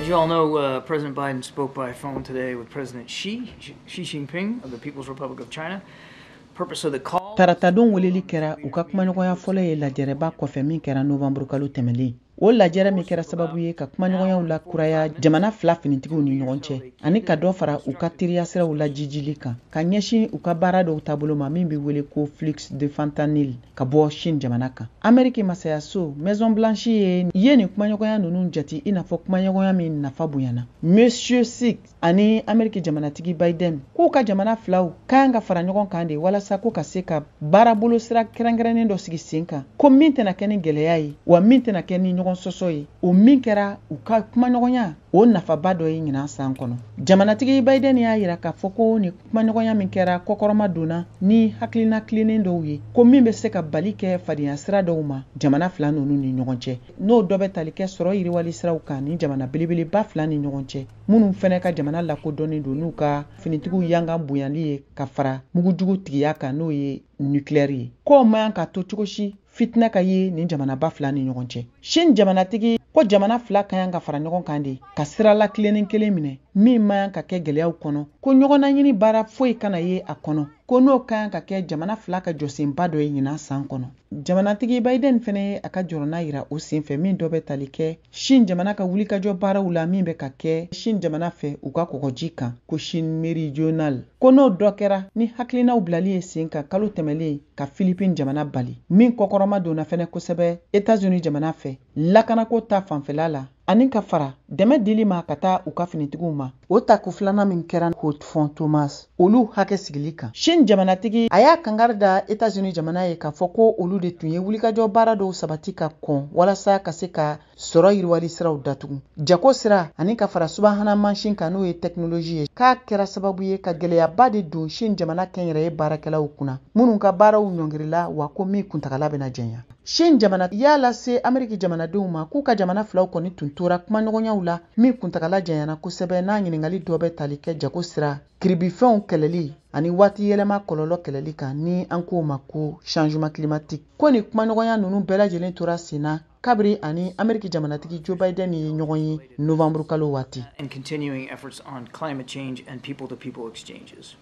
As you all know, President Biden spoke by phone today with President Xi Jinping of the People's Republic of China. Purpose of the call. Taratadon weleli kɛra u ka kumaɲɔgɔnya fɔlɔ ye lajɛrɛba kɔfɛ min kɛra novembre kalo tɛmɛlen. O lajɛrɛ min kɛra sababu ye ka kumaɲɔgɔnyaw lakuraya jamana fila finitigiw ni ɲɔgɔn cɛ, ani ka dɔ fara u ka teriya siraw lajijili kan ka ɲɛsin u ka baara dɔw taabolo ma min bɛ wele ko flux de fentanyl ka bɔ Chine jamana kan. Ameriki masayaso Maison Blanche ye nin kumaɲɔgɔnya ninnu jate i n'a fɔ kumaɲɔgɔnya min nafa bonyana. Monsieur Xi ani Ameriki jamanatigi Biden k'u ka jamana filaw ka kan ka fara ɲɔgɔn kan de walasa ko ka se ka baarabolo sira kɛrɛnkɛrɛnnen dɔ sigi sen kan, ko min tɛna kɛ ni gɛlɛya ye, wa min tɛna kɛ ni ɲɔgɔn sɔsɔ ye, o min kɛra u ka kumaɲɔgɔnya o nafaba dɔ ye ɲinan san kɔnɔ. Jamanatigi Biden y'a yira k'a fɔ ko nin kumaɲɔgɔnya min kɛra kɔkɔrɔma donna ni hakilina tilennen dɔw ye, ko min bɛ se ka bali kɛ fadenya sira dɔw ma jamana fila ninnu ni ɲɔgɔn cɛ, n'o dɔ bɛ tali kɛ sɔrɔ yiriwali siraw kan ni jamana belebeleba fila ni ɲɔgɔn cɛ, minnu fɛnɛ ka jamana lakodɔnnen don n'u ka finitigiw yankan bonyali ye ka fara mugujugu tigiya kan, n'o ye nucléaire ye. K'o man kan ka to cogo si fitinɛ ka ye nin jamanaba fila ni ɲɔgɔn cɛ. Chine jamanatigi ko jamana fila ka kan ka fara ɲɔgɔn kan de ka sira lakilennen kelen minɛ min man kan ka kɛ gɛlɛyaw kɔnɔ, ko ɲɔgɔnnaɲini baara foyi kana ye a kɔnɔ, ko n'o ka kan ka kɛ jamana fila ka jɔsenba dɔ ye ɲinan san kɔnɔ. Jamanatigi Biden fɛnɛ ye a ka jɔrɔna yira o senfɛ min dɔ bɛ tali kɛ Chine jamana ka wulikajɔ baaraw la min bɛ ka kɛ Chine jamana fɛ u ka kɔgɔji kan, ko Chine méridionale, ko n'o dɔ kɛra ni hakilinaw bilali ye sen kan kalo tɛmɛlen ka Philippines jamana bali, min kɔkɔrɔma donna fɛnɛ kosɛbɛ États-Unis jamana fɛ lakanako ta fanfɛla la, ani ka fara dɛmɛ dili ma ka taa u ka finitigiw ma. O tako filanan min kɛra Haut Fond Thomas olu hakɛ sigili kan. Chine jamanatigi a y'a kangari da États-Unis jamana ye k'a fɔ ko olu de tun ye wulikajɔ baara dɔw sabati ka kɔn walasa ka se ka sɔrɔ yiriwali siraw datugu, jago sira, ani ka fara subahana mansin kan, n'o ye technologie ye, k'a kɛra sababu ye ka gɛlɛyaba de don Chine jamana kɛnyɛrɛye baarakɛlaw kunna minnu ka baaraw ɲɔngirila, wa ko min kuntagala bɛna janya. Chine jamana y'a lase Ameriki jamanadenw ma k'u ka jamana filaw kɔni tun tora kumaɲɔgɔnyaw la min kuntagala janyana kosɛbɛ, n'a ɲininkali dɔ bɛ tali kɛ jago sira, kiribifɛnw kɛlɛli ani waati yɛlɛma kɔlɔlɔ kɛlɛli kan, ni an k'o ma ko changement climatique. Ko nin kumaɲɔgɔnya ninnu bɛɛ lajɛlen tora sen na kabiri ani Ameriki jamanatigi Joe Biden ye ɲɔgɔn ye novembre kalo waati. And continuing efforts on climate change and people-to-people exchanges.